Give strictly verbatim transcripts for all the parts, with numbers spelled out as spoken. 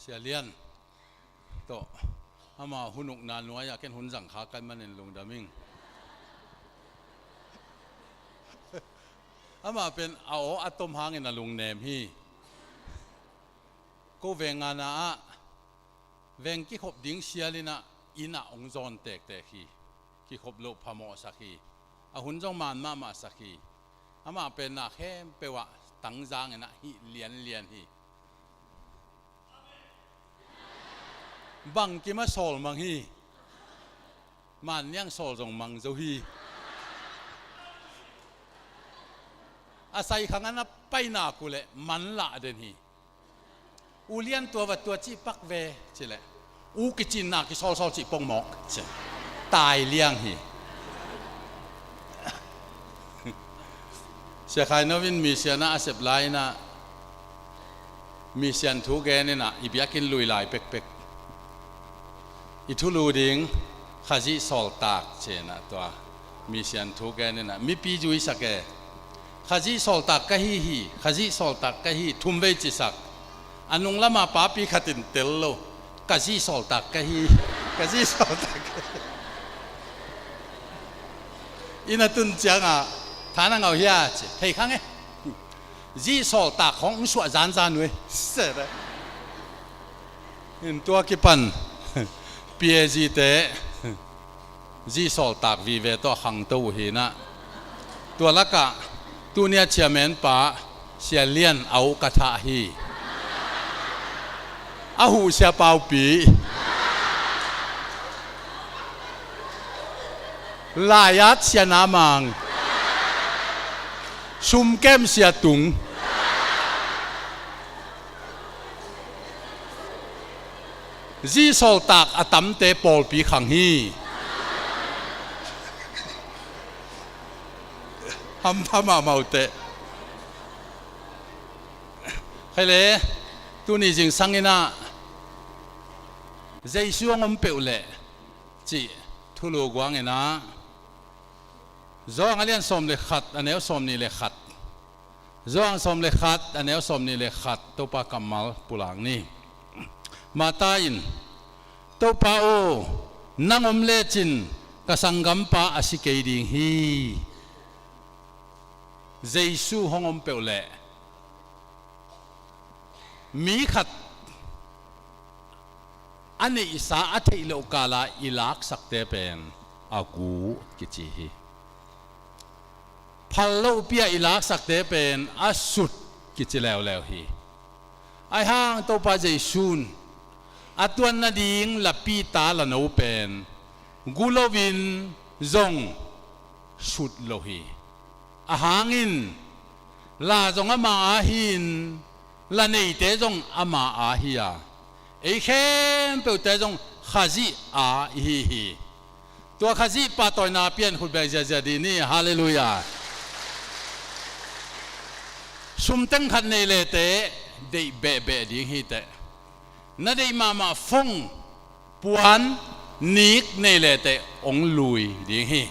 Sia Lian tawh ama hun ukna nuai-ah ken hun zang kha ka hih manin lungdam ing. Amah pen a aw a tom hangin a lungnem hi. Ko veng ngana ah veng kikhop ding sial in ah, inn ah hong zawn tektek hi. Kikhop loh phamawhsak hi. A hun zong man mahmahsak hi. Amah pen na khempeuh ah tangzang in ah hih lianlian hi. Bangkim a sawl mang hi. Man niang sawl zong mang zo hi. A sai khang a na pai nak uh leh man lah den hi. U Lian, tua va tua cih pak ve, ci leh, u kicinna kisawlsawl cih pongmawk, ci. Tai liang hi. Sia Khai No in mission ah a sep lai in ah, mission thu gen in ah i biakinn lui lai pekpek. I thulu ding Khazih sawltak, ci in ah tua mission thu gen in ah mipi zuisak e. Khazih sawltak ka hi hi, Khazih sawltak ka hi, thum vei cisak. A nung lamah papi khat in tel lo. Ka Zii sawltak ka hi, ka Zii sawltak ka hi. Inn a tun ciangah, "Tha na ngah uh hia?" ci. "Thei khang e. Zii sawltak khawng hong suah zanzan uh e." Seh. In tua kipan P A G te Zii sawltak vive tawh a khangto uh hi in ah, tua lakah tuni a chairman pa Sia Lian a uh ka thah hi. A huh Sia Paupi. Lai-at Sia Na Mang. Sumkem Sia Tung. Zii sawltak a tamte pawlpi khang hi. Hampha mahmah uh teh. Khaile, tuni zingsang in ah Jesu hong om peuh leh cih thulu guang in ah, Johan a lian sawm le khat, a neu sawm nih le khat. Johan sawm le khat, a neu sawm nih le khat, Topa kammal pulak ni. Martha in, "Topa aw, nang om lecin ka sanggampa a si kei ding hi." Jesu hong om peuh leh mi khat a neihsa a theih loh kala i laksakte pen a gu kici hi. Phal lohpi-a i laksakte pen a sut kici leuleu hi. Aihang Topa Jesu'n a tuan nading lapi ta lano pen gu loin zong sut lo hi. Ahang in la zong ama aa hi-in, la neite zong ama aa hi a, ei khempeuhte zong Khazih aa i hi hi. Tua Khazih pahtawina pian khut beng ziazia dih ni. Halleluiah. Sum teng khat nei lete deih behbeh ding hi teh. Na deih mahmah phone, puan, nik nei lete hong lui ding hi.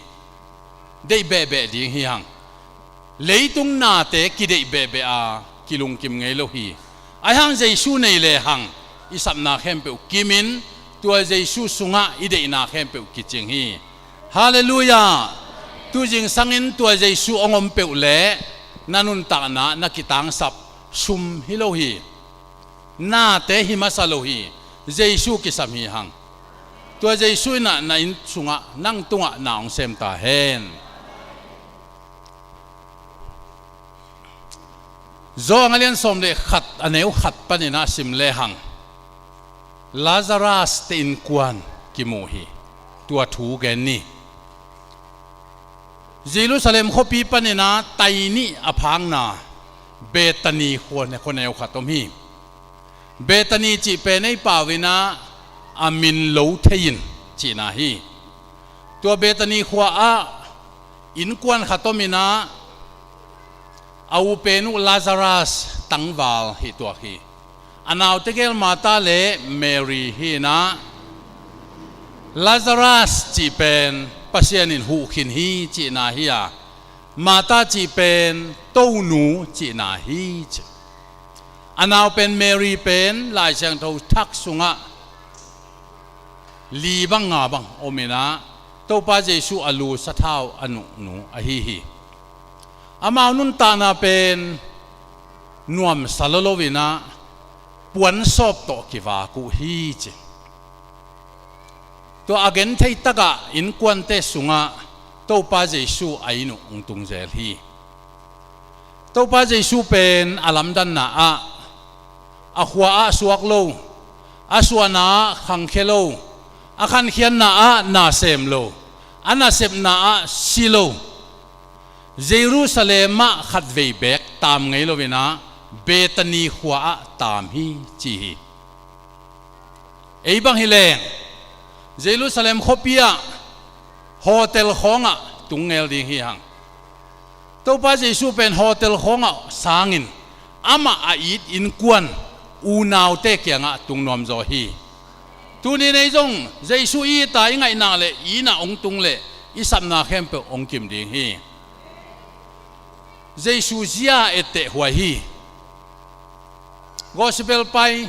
Deih behbeh ding hi hang. Leitung nate kideih behbeh a kilungkim ngei lo hi. Aihang Jesu nei lehang i sapna khempeuh kimin, tua Jesu sungah i deihna khempeuh kicing hi. Halleluiah. Tu zingsangin tua Jesu hong om peuh leh na nuntakna na kitangsap sum hi lo hi. Nate hi masa lo hi. Jesu kisam hi hang. Tua Jesu in ah na inn sungah, nang tungah na hong sem ta hen. Johan a lian sawm le khat, a neu khat panin ah sim lehang, Lazarus te innkuan kimu hi. Tua thu gen ni. Jerusalem khuapi panin ah tai nih a phakna Bethany khua, khuaneu khat om hi. Bethany cih pen ei pau in ah a min lo thei in cihna hi. Tua Bethany khua ah innkuan khat om in ah, a u pen uh Lazarus tangval hi tuak hi. A nau tegel Martha le Mary hi in ah, Lazarus cih pen Pasian in huh khin hi cihna hi a, Martha cih pen tonu cihna hi ci. A nau pen Mary pen Lai Siangtho thak sungah li bang nga bang om inah Topa Jesu a lu sathau a nuhnu ahi hi. Amau nuntakna pen nuamsa lolo inah puansawp tawh kivak uh hi ci. Tua a genthei takah innkuante sungah Topa Jesu a inn uh hong tung zel hi. Topa Jesu pen a lamdanna ah a khua ah suak lo, a suahna ah khangkhia lo, a khankhiatna ah nasem lo, a nasepna ah si lo. Jerusalem ah khatvei beek taam ngei lo inah Bethany khua ah taam hi ci hi. Ei bang hi leng Jerusalem khuapi ah hotel khawngah tung ngel ding hi hang. Topa Jesu pen hotel khawngah sangin amah a it innkuan unaute kiangah tung nuamzaw hi. Tuni nei zong Jesu i it a i ngaihna le i innah hong tung le i sapna khempeuh hong kim ding hi. Jesu zia etteh huai hi. Gospel pai,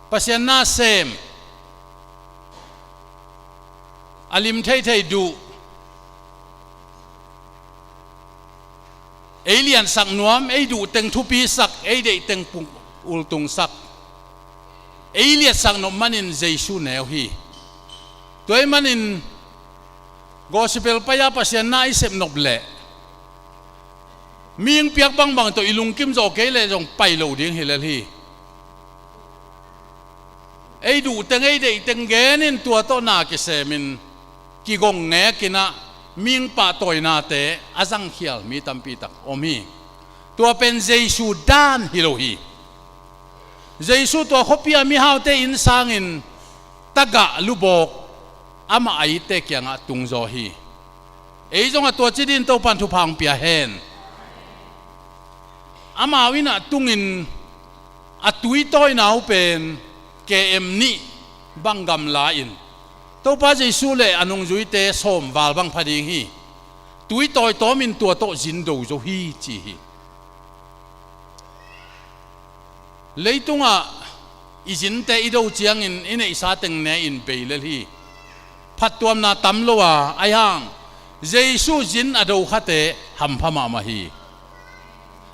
Pasian na sem, a lim theithei duh, ei liansak nuam, ei duh teng thupisak, ei deih teng pung ultungsak, ei liatsak nop manin Jesu neu hi. Tua ahih manin gospel pai-a Pasian na i sep nop leh mihing piak bangbang tawh i lungkim zawh kei leh zong pai lo ding hi lel hi. Ei duh teng ei deih teng genin tua tawh na kisemin kigong ngekinah mihing pahtawinate a zangkhial mi tampitak om hi. Tua pen Jesu dan hi lo hi. Jesu tua khuapi-a mihaute inn sangin tagah lubawk amah a itte kiangah tungzaw hi. Ei zongah tua ci dingin Topan thupha hong pia hen. Amau innah tungin a tuitawina uh pen K M nih bang gamla-in Topa Jesu le a nungzuite sawm val bang pha ding hi. Tuitawi tawmin tua tawh zin do zo hi ci hi. Leitungah i zinte i do ciangin i neihsa teng ne-in bei lel hi. Phattuamna tam lo a, ahi hang Jesu zin a do khate hampha mahmah hi.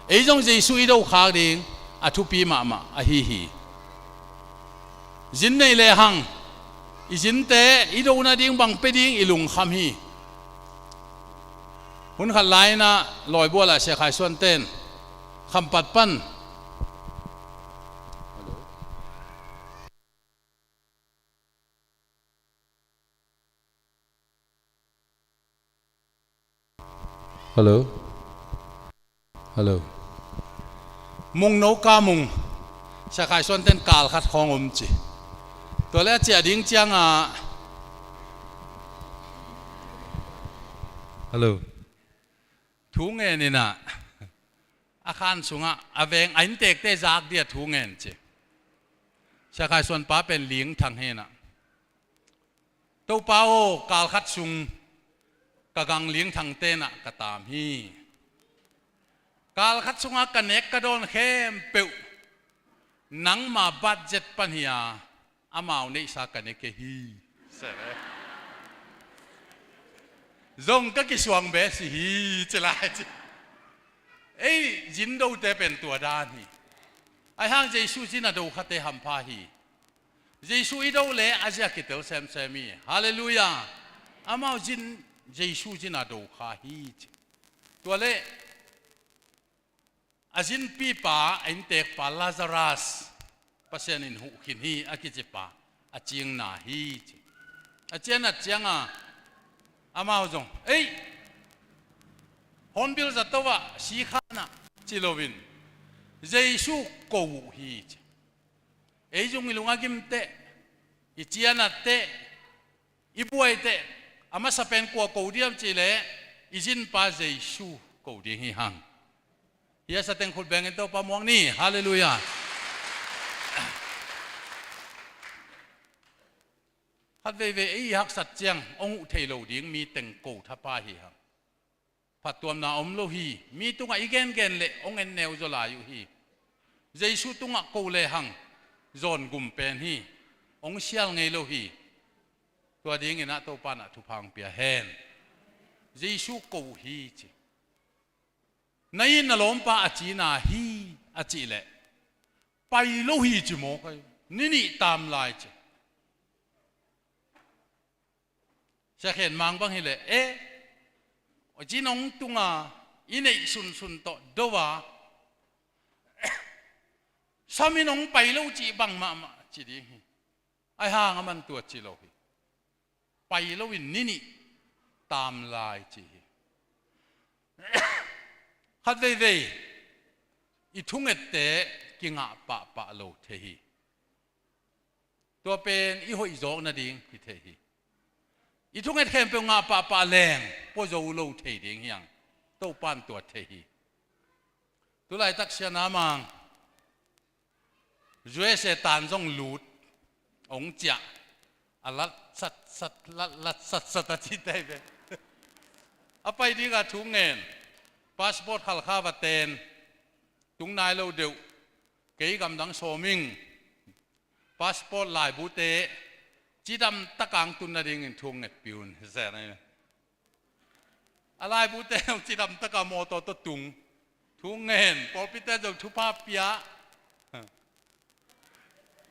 Ei zong Jesu i do khak ding a thupi mahmah ahi hi. Zin nei lehang i zinte i do nading bang pia ding i lungkham hi. Hun khat lai-inah Lawibual ah Sia Khai Suan ten Khampat pan Hello. Hello. Mungno ka mung. Sia Khai Suan ten kal khat khawng om ci. Tua le a ciah ding ciangah, hello, thu ngen inah a khan sungah a veng a inntekte zak dia thu ngen ci. Sia Khai Suan pa pen Ling Thang hi inah, Topa aw, kal khat sung ka gang Ling Thang tenah ka taam hi. Kal khat sungah ka nek ka dawn khempeuh nangma budget pan hi-a amau neihsa ka ne kei hi. Zong ka kisuang beh si hi ci lai ci. Ei zin dote pen tua dan hi. Ahi hang Jesu zin a do khate hampha hi. Jesu i do le a zia kitel semsem hi. Halleluiah. Amau zin, Jesu zin a do kha hi ci. Tua le a zinpipa, a inntekpa Lazarus Pasian in huh khin hi a kicipa a cingna hi ci. A cianat cianga amau zong ei, hornbill zato ah si khanah ci loin Jesu ko uh hi ci. Ei zong i lung a gimteh, i cianatteh, i buaiteh, a masa pen kua ko diam cihleh i zinpa Jesu ko ding hi hang. Hi a sateng khut bengin Topa muak ni. Halleluiah. Khat veivei ei i haksat ciang hong uh thei lo ding mi teng ko thapa hi hang. Phattuamna om lo hi. Mi tungah i gengen leh hong en neu zaw lai uh hi. Jesu tungah ko lehang zawn gum pen hi. Hong sial ngei lo hi. Tua dingin ah Topa in ah thupha hong pia hen. Jesu ko hi ci. Na it na lawmpa a cina hi a cih leh pai lo hi ci maw kai. Ni nih tam lai ci. Sia Khen Mang bang hi leh, eh, cin hong tunga i neih sunsun tawh do a, sam in hong pai lo cih bang mahmah ci ding hi. Ahi hang aman tua ci lo hi. Pai loin ni nih tam lai ci hi. Khat veivei i thungette kingah pahpah lo thei hi. Tua pen i hoih zawk nading hi thei hi. I thunget khempeuh ngah pahpah leng pua zo lo thei ding hi hang. Topa in tua thei hi. Tulaitak Sia Na Mang U S A tan zong lut hong ciah. A lat sat sat, lat lat sat sat a ci tai ve. A pai dingah thu ngen. Passport Halkha va ten. Tung nai lo deuh. Kei gamdang sawm ing. Passport laibute cidam taka hong tun nadingin thu ngetpih un. Hi zen ahi. A laibute zong cidam taka mawtaw tawh tung. Thu ngen, pawlpite zong thupha pia.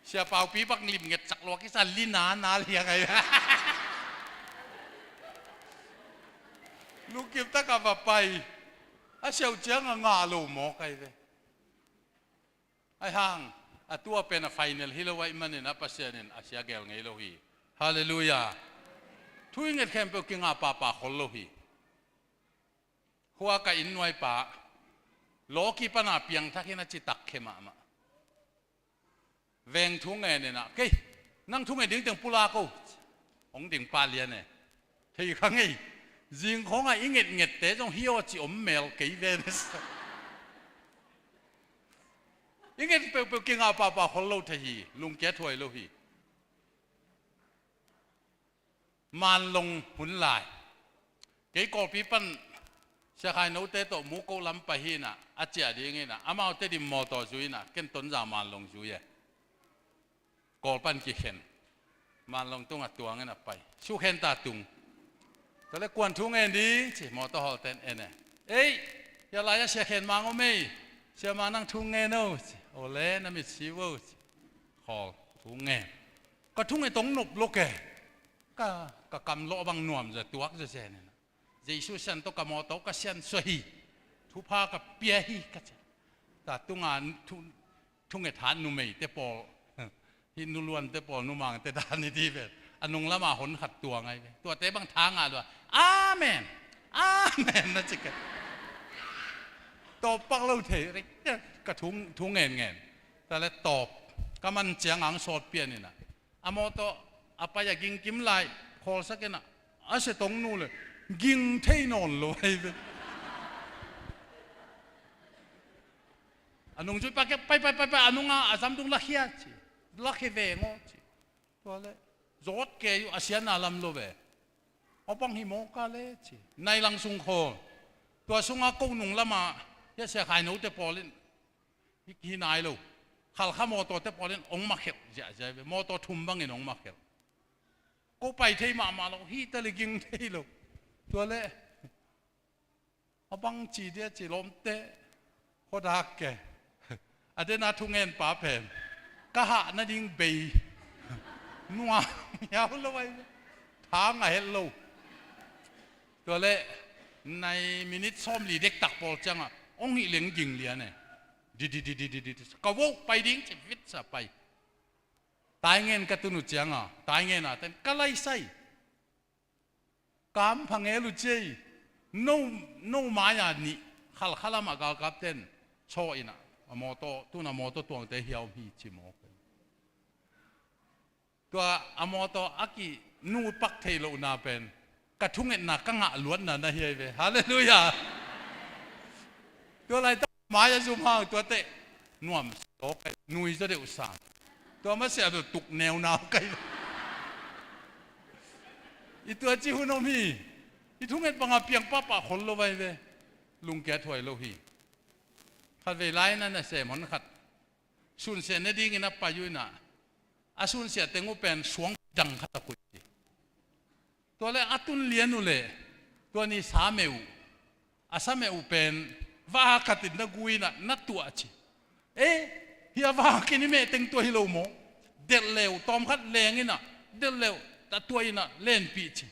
Sia Paupi bang lim nget cak lua kisa lina na liang ahi. Lungkim taka va pai. A siau ciang a ngah lo mawk ahi ve. Ahi hang, a tua pen a final hi lo ahih manin a Pasian in a sia gel ngei lo hi. Halleluiah. Thu i nget khempeuh kingah pahpah khol lo hi. Khua ka inn nuaipa, lawki pana piangthak in a ci takkhia mahmah. Veng thu ngen in ah, kei, nang thu ngen ding teng pulak o. Hong ding pah lian e. Thei kha ngei. Zing khawngah i ngetngette zong hi aw ci om mel kei ve ne sa. I nget peuhpeuh kingah pahpah khol lo thei hi, lungkia thuai lo hi. Manlong hun lai. Kei Kawlpi pan Sia Khai Note tawh Muko lam pai hi in ah, a ciah ding in ah, amaute dim mawtaw zui in ah, ken Tonzang Manlong zui e. Kawl pan kikhen. Manlong tungah tuang in a pai. Sukhen ta tung. Tua leh kuan thu ngen ding ci, mawtaw hawlte'n en e. Ei, hia lai-ah Sia Khen Mang om ei. Sia Mang nang thu ngen o ci. Aw le, na mit si vo ci. Khawl, thu ngen. Ka thu ngen tong nop lo ke. Ka, ka kam lawh bang nuam zaw, tuak zaw zen in a. Jesu sian tawh ka mawtaw ka siansuah hi. Thupha ka pia hi ka ci. Ta tunga thu, thunget hat numeite pawl. Hih nuluante pawl, numangte dan i ti ven. A nung lama hon khat tuang ahi ve. Tuate bang tha ngah lua. Amen. Amen na ci ka. Tawp pak lo thei. Ka thu, thu ngen ngen. Ta le tawp. Ka man ciang ang sawt pian in a. A mawtaw a pai a ging kim lai, khawlsak in a, a sia tong nu le, ging thei nawn lo ahi ve. A nungzui pa kia, pai, pai, pai, pai, a nunga a zam dung lakhia ci, lakhia veng aw ci. Tua le, zawt kei uh a sianna lam lo ve. A bang hi mawk a le ci. Nai lang sung khawl. Tua sunga ko nung lama, hia Sia Khai Note pawl in, hi, hi nai lo. Khalkha mawtawte pawl in hong makhelh ziahziah ve. Mawtaw thum bangin hong makhelh. Ko pai thei mahmah lo, hih ta le ging thei lo. Tua le, a bang ci dia ci lawmte. Khuadak ke. A dena thungen pa pen. Ka hah nading bei. Nuam hiau lo ai. Tha ngah het lo. Tua le, nai minit sawmli dektak pawl cianga hong hih leng ging lian e. Di, di, di. Ka vok pai ding ci vit sa pai. Taingen ka tun uh cianga, taingen a ten ka laisai. Kam phangel uh ciei. No, no mai-a nih, Khalkha lamah galkapten saw in a, a mawtaw, tun a mawtaw tuangte hiau hi ci mawk. Tua a mawtaw a ki nu pak thei lohna pen ka thungetna ka ngah luatna na hi ai ve. Halleluiah. Tua laitak mai a zum hang tua teh nuam sawk ai, nui zaw deuh sang. Tua masiah bel tuk neunau kai. I tua ci hun om hi. I thunget banga piang pahpah khol lo vai ve. Lungkia thuai lo hi. Khatvei lai na nasem hon khat Sunsia ne dingin a pai uh inah, a sunsia teng uh pen suang dang khat a koih ci. Tua le a tun lian uh le, tua ni sa meh uh, a sa meh uh pen va khatin na gui inah na tuah ci. E, hia va khin i meh teng tua hi lo maw? Delh leu, tawm khat leng inah, delh leu, ta tuah inah lenpih ci.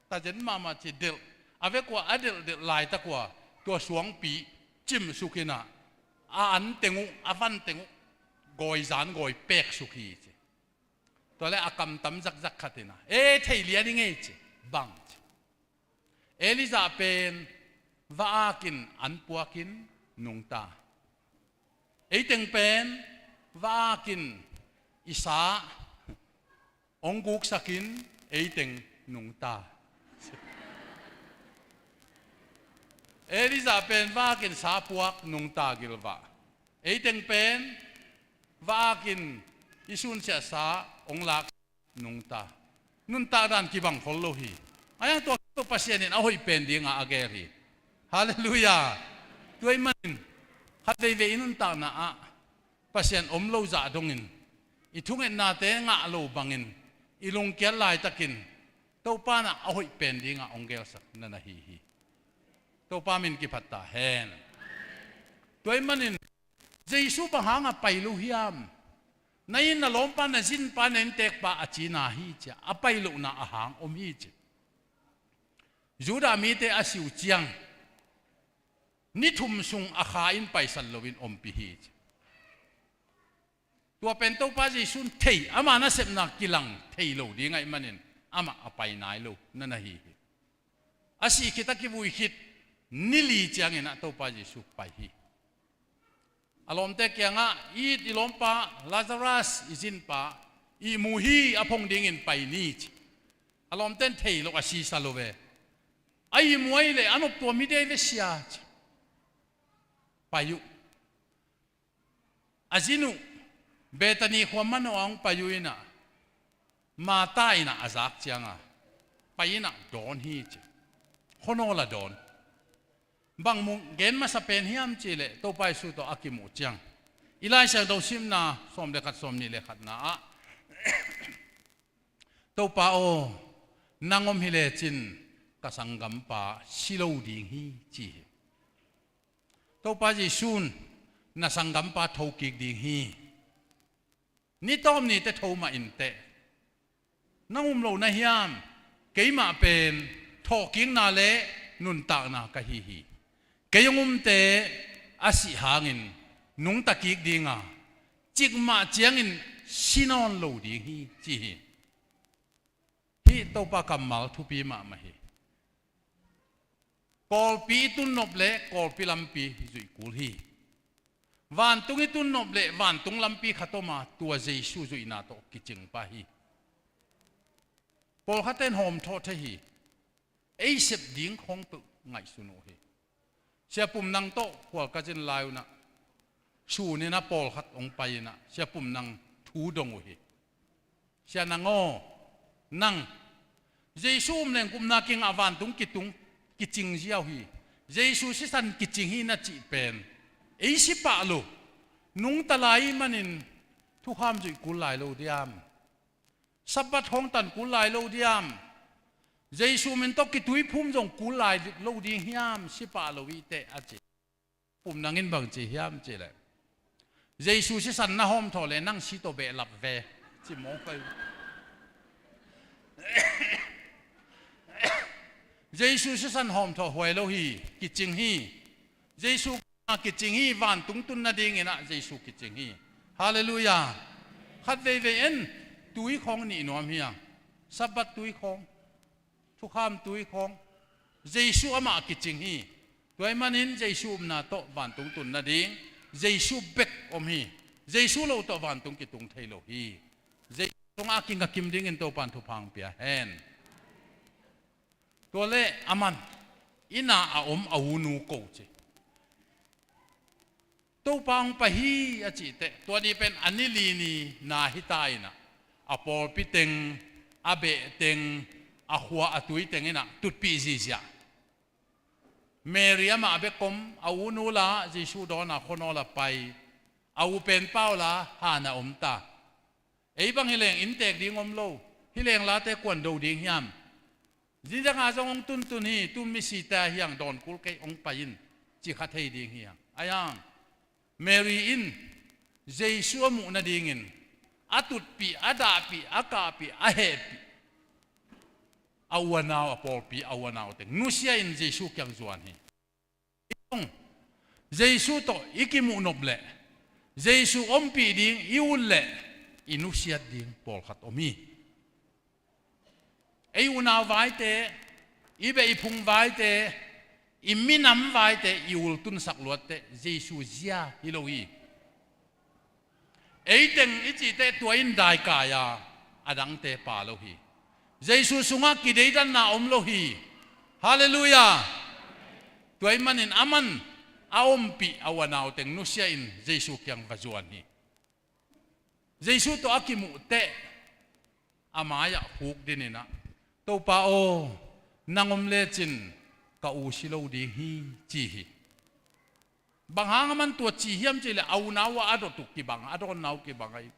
Tazen mahmah ci delh. A vek ua a delhdelh laitak ua tua suangpi cimsuk inah, a an teng uh, a van teng uh gawizan gawi peksuk hi ci. Tua le a kamtam zakzak khat inah, e, thei lian i ngei ci. Bang ci. Elijah pen va akin an puakin nungta. Ei teng pen va akin i sa hong guksakin ei teng nungta. Elijah pen va akin sa puak nungta gilvah. Ei teng pen va akin i sunsiah sa hong lak nungta. Nuntak dan kibang khol lo hi. A yang tua Pasian in a hoih pen dinga a gel hi. Halleluiah. Tua ahih manin khat veivei i nuntakna ah Pasian om lo zah dongin, i thungetnate ngah lo bangin i lungkiat laitakin Topa in a hoih pen dinga hong gelsak na na hi hi. Topa min kiphat ta hen. Tua ahih manin Jesu bang hanga pai lo hiam? Na inn, na lawmpa, na zinpa, na inntekpa a cina hi ci a, a pai lohna a hang om hi ci. Judah mite a si uh ciang ni thum sung a kha in paisan loin ompih hi ci. Tua pen Topa Jesu in thei, ama nasepna kilang thei lo ding ahih manin amah a pai nai lo na na hi hi. A sih khit, a kivui khit ni li ciangin ah Topa Jesu pai hi. A lawmte kiangah, i it, i lawmpa Lazarus, i zinpa ihmu hi, a phong dingin pai ni ci. A lawmte in thei lo, a sisa lo ve. A ihmu ahih leh a noptuam hi dei ve sia ci. Pai uh. A zin uh Bethany khua manawh a hong pai uh inah, Martha inah a zak cianga pai inah dawn hi ci. Khuanawl a dawn. Bang mu gen masa pen hiam cihleh Topa Jesu tawh a kimuh ciang, i Lai Siangtho simna sawm le khat, sawm nih le khatna ah, Topa aw, nang om hi lecin ka sanggampa si lo ding hi ci hi. Topa Jesu in na sanggampa thokik ding hi. Ni tawm ni teh tho mah inteh. Nang um lo na hiam? Keimah pen thawhkikna le nuntakna ka hi hi. Kei hong umte a sih hangin nungta kik dinga, cikmah ciangin si nawn lo ding hi ci hi. Hih Topa kammal thupi mahmah hi. Kawlpi i tun nop le kawlpi lampi zuih kul hi. Vantung i tun nop le vantung lampi khat om a, tua Jesu zuihna tawh kicing pah hi. Pawlkhatte in hawmthawh thei hi. Ei sep ding khawng peuh ngaihsun uh hi. Sia Pum Nang tawh khual ka zin lai un ah, sun in a pawlkhat hong pai in ah Sia Pum Nang thu dong uh hi. Sia Nang aw, nang Jesu um leng gupna kingah vantung kitung, kicing ziau hi. Jesu sisan kicing hi na cih pen ei si pah lo. Nungta lai ahih manin thukham zuih kul lai lo diam? Sabbath hong tan kul lai lo diam? Jesu min tawh kituiphum zong kul lai lo ding hiam, si pah lo ihteh a ci. Pum Nang in bang ci hiam cihleh, Jesu sisan na hawmthawh leh nang si tawh behlap ve, ci mawk hi. Jesu sisan hawmthawh huai lo hi, kicing hi. Jesu a kicing hi, vantung tun nadingin ah Jesu kicing hi. Halleluiah. Khat veivei en, tui khawng nih nuam hi a, Sabbath tui khawng, thukham tui khawng, Jesu amah kicing hi. Tua ahih manin Jesu upna tawh vantung tun nading Jesu bek om hi. Jesu lo tawh vantung kitung thei lo hi. Jesu sungah a kinga kim dingin Topan thupha hong pia hen. Tua le aman inn ah a om a unu ko ci. Topa hong pai hi a cihteh, tua ni pen a ni li ni na hi ta in ah, a pawlpi teng, a beh teng, a khua a tui teng in ah tutpih ziahziah. Mary amah bek om, a unu la Jesu dawn a khuanawl a pai. A u pen pau la, han a om ta. Ei bang hi leng inntek ding om lo. Hi leng late kuan do ding hiam? Zidanga zong hong tuntun hi, tun misite a hiang dawn kul kei hong pai in, ci kha thei ding hiang. A hiang, Mary in Jesu a muh nadingin a tutpih, a dahpih, a kahpih, a hehpih, a u a nau, a pawlpi, a u a nau teng nusia in Jesu kiang zuan hi. I zong Jesu tawh i kimuh nop leh, Jesu ompih ding i ut leh, i nusiat ding pawlkhat om hi. Ei unau vaite, i beh i phung vaite, i minam vaite, i ultunsak luatte Jesu zia hi lo hi. Eiteng i cihte tua in daikai a, a dangte pha lo hi. Jesu sungah kideidanna om lo hi. Halleluiah. Tua ahih manin aman a ompih a u a nau teng nusia in Jesu kiang va zuan hi. Jesu tawh a kimuh teh, a mai-ah huk dinin ah, "Topa aw, nang om lecin ka u si lo ding hi," ci hi. Bang hang aman tua ci hiam cih leh, a unau ah a dot uh kibang, a dawnna uh kibang ahi.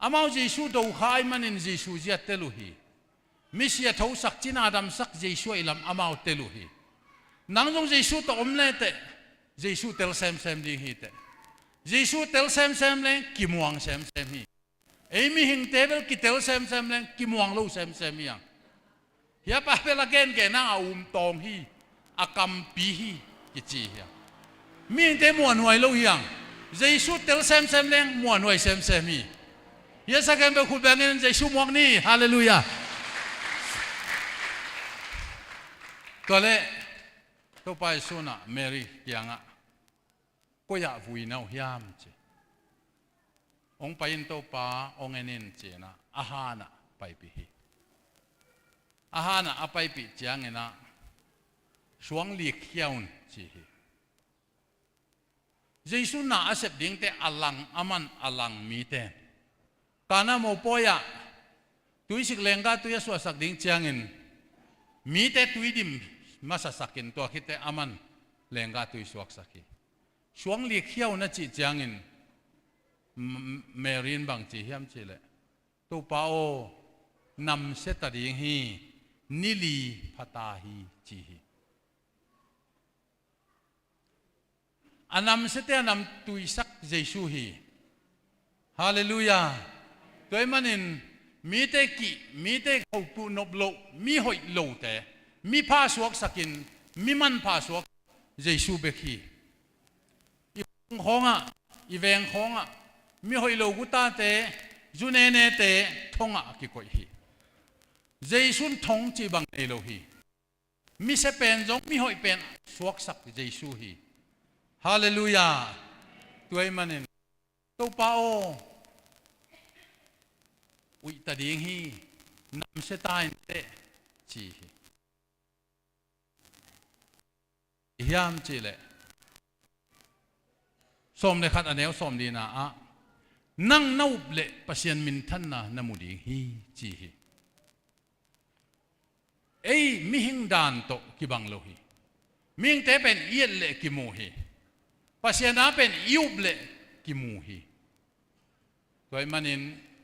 Amau Jesu do kha ahih manin Jesu zia tel uh hi. Misi a thosak, cina damsak Jesu ahih lam amau tel uh hi. Nang zong Jesu tawh om leteh, Jesu tel semsem ding hi teh. Jesu tel semsem leng kimuang semsem hi. Ei mihingte bel kitel semsem leng kimuang lo semsem hi hang. Hia pa bel a gengen hang a um tawng hi, a kampi hi, kici hi hang. Mihingte muanhuai lo hi hang. Jesu tel semsem leng muanhuai semsem hi. Hia sa gen bel khut bengin Jesu muak ni. Halleluiah. Tua leh Topa Jesu in ah Mary kiangah, "Koi-ah vui na uh hiam?" ci. "Hong pai in Topa, hong en in," ci-in ah a hanah paipih hi. A hanah a paipih ciangin ah, "Suang likkhia un," ci hi. Jesu na a sep dingte a lang, aman a lang mite, Kana mopawi ah tuisik lenggah tui a suahsak ding ciangin mite tui dim masasakin, tua khit teh aman lenggah tui suaksak hi. "Suang likkhia un," a cih ciangin M-, Mary in bang ci hiam cih leh, "Topa aw, namsia ta ding hi, ni li pha ta hi," ci hi. A namsiate a namtuisak Jesu hi. Halleluiah. Tua ahih manin mite kih, mite hotuh nop loh, mi hoih lote, mi pha suaksakin, mi manpha suak Jesu bek hi. I khawngah, i veng khawngah mi hoih lo gutate, zu nenete thongah a kikoih hi. Jesu in thong cih bang nei lo hi. Misia pen zong mi hoih pen suaksak Jesu hi. Halleluiah. Tua ahih manin, "Topa aw, uih ta ding hi, namsia ta in teh," ci hi. Hiam cih leh, sawm le khat a neu sawm lina ah, "Nang na up leh Pasian minthanna na mu ding hi," ci hi. Ei mihing dan tawh kibang lo hi. Mihingte pen i et leh kimu hi. Pasian a pen i up leh kimu hi. Tua ahih manin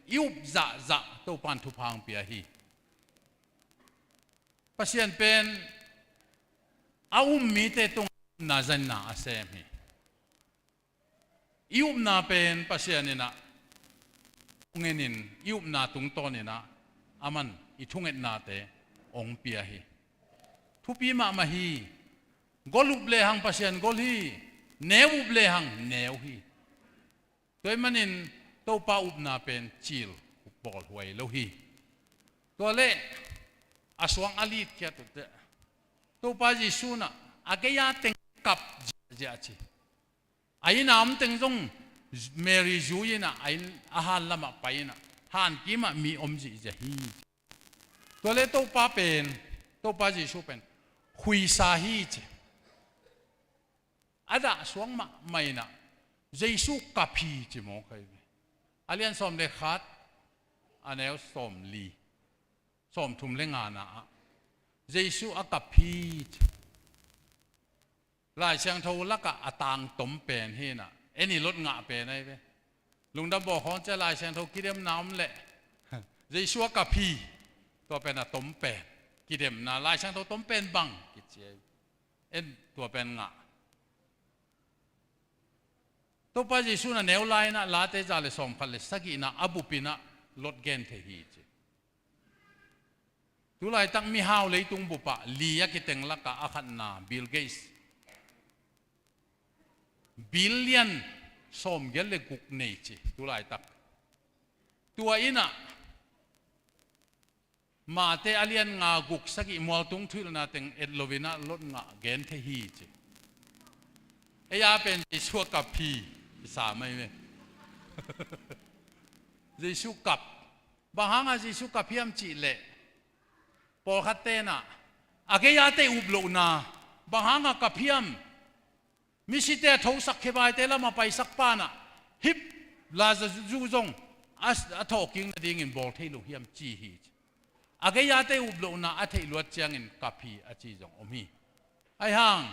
i up zahzah Topa'n thupha hong pia hi. Pasian pen a um mite tungah upna zanna a sem hi. I upna pen Pasian in ah thungenin, i upna tungtawn in ah aman i thungetnate hong pia hi. Thupi mahmah hi. Gol up lehang Pasian gol hi. Neu up lehang neu hi. Tua ahih manin Topa upna pen cil, pawlhuai lo hi. Tua leh a suang a litkhiat uh teh, Topa Jesu in ah a gei-a teng kap ziahziah ci. A inn a om teng zong Mary zui in ah, a inn a han lamah pai in ah, han kimah mi om zihziah hi. Tua leh Topa pen, Topa Jesu pen huisa hi ci. A dah suang mahmah in ah, Jesu kap hi ci mawk ahi ve. A lian sawm le khat, a neu sawm li, sawm thum le ngana ah, Jesu a kap hi ci. Lai Siangtho lakah a tangtom pen hi in ah, En i lot ngah pen ahi ve. Lungdam bawl khawng cia Lai Siangtho kidemna om leh Jesu a kap hi. Tua pen a tom pen kidemna, Lai Siangtho tom pen bang kici ahi. En tua pen ngah. Topa Jesu na neu lai inah Late za le sawmkhat le sagihna a bupinah lot gen thei hi ci. Tulaitak mihau leitung bupah li a kiteng lakah a khatna Bill Gates. Billion sawmgiat le guk nei ci tulaitak. Tua inah Mate a lian nga guk sagih mualtung thuhilhna teng et loinah lot ngah gen thei hi ci. Ei a pen Jesu a kap hi. Kisa mai me. Jesu kap. Bang hanga Jesu kap hiam cih leh pawlkhat tenah a gei-ate up lohna bang hanga kap hiam? Misite a thosak khebaite lamah paisak panah hip Lazarus zong a, a thawhkik nadingin bawl thei lo hiam ci hi ci. A gei-ate up lohna a theih luat ciangin kap hi a ci zong om hi. Ahi hang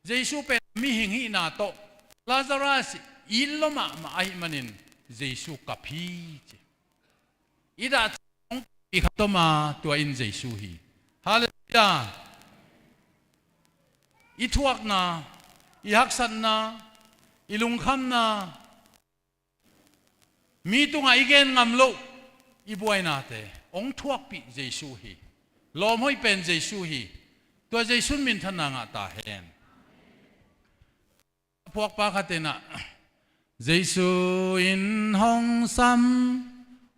Jesu pen mihing hihna tawh Lazarus it lo mahmah ahih manin Jesu kap hi ci. I dah i khat om a tua in Jesu hi. Halleluiah. I thuakna, i haksatna, i lungkhamna, mi tungah i gen ngam loh i buainate hong thuakpih Jesu hi. Lawmhoih pen Jesu hi. Tua Jesu in minthanna ngah ta hen. Phuakpa khat inah Jesu in hong sam,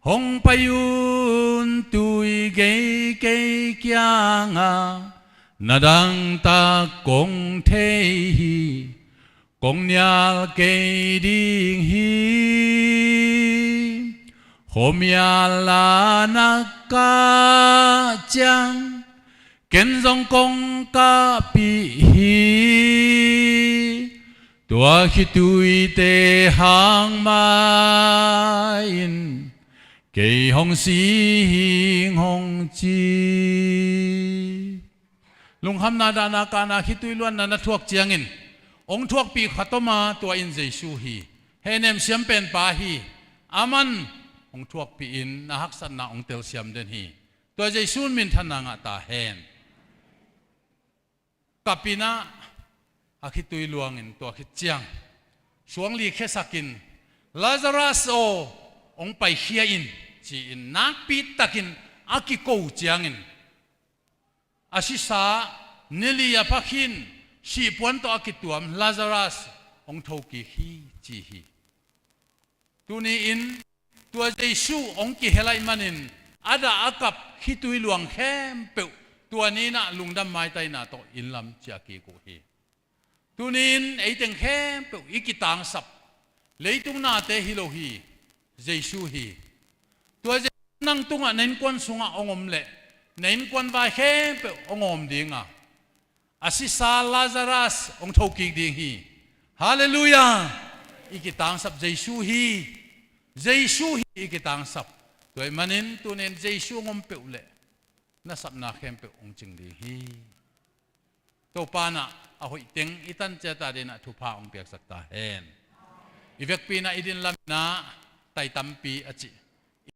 hong pai un tui gei kei kiangah, na dangtak kong thei hi, kong nial kei ding hi. Khuamial a na kah ciang ken zong kong kahpih hi. Tua khituite hang mah in kei hong si hing hong ci. Lungkhamna, dahna, kahna, khitui luanna na thuak ciangin hong thuakpih khat om a tua in Jesu hi. Hehnem siam penpa hi. Aman hong thuakpih in na haksatna hong telsiam den hi. Tua Jesu in minthanna ngah ta hen. Kap inah a khitui luangin tua khit ciang suangli khiasakin, Lazarus aw, hong paikhia in, ci-in nakpi takin a kiko ciangin a sisa nili a phakhin sihpuan tawh a kituam Lazarus hong thokik hi ci hi. Tuni-in tua Jesu hong kihel ahih manin a dah a kap khitui luang khempeuh tua ni inah lungdam maitaina tawh inn lam ciah kik uh hi. Tuni-in eiteng khempeuh i kitangsap leitung nate hi lo hi. Jesu hi. Tua Jesu nang tungah na innkuan sungah hong om leh na innkuan vai khempeuh hong awm dinga, a sisa Lazarus hong thokik ding hi. Halleluiah. I kitangsap Jesu hi. Jesu hi i kitangsap. Tua ahih manin tuni-in Jesu hong om peuh leh na sapna khempeuh hong cing ding hi. Topa inah a hoih teng i tan ciat a dinah thupha hong piaksak ta hen. I vekpi inah i din lam inah tai tampi a cih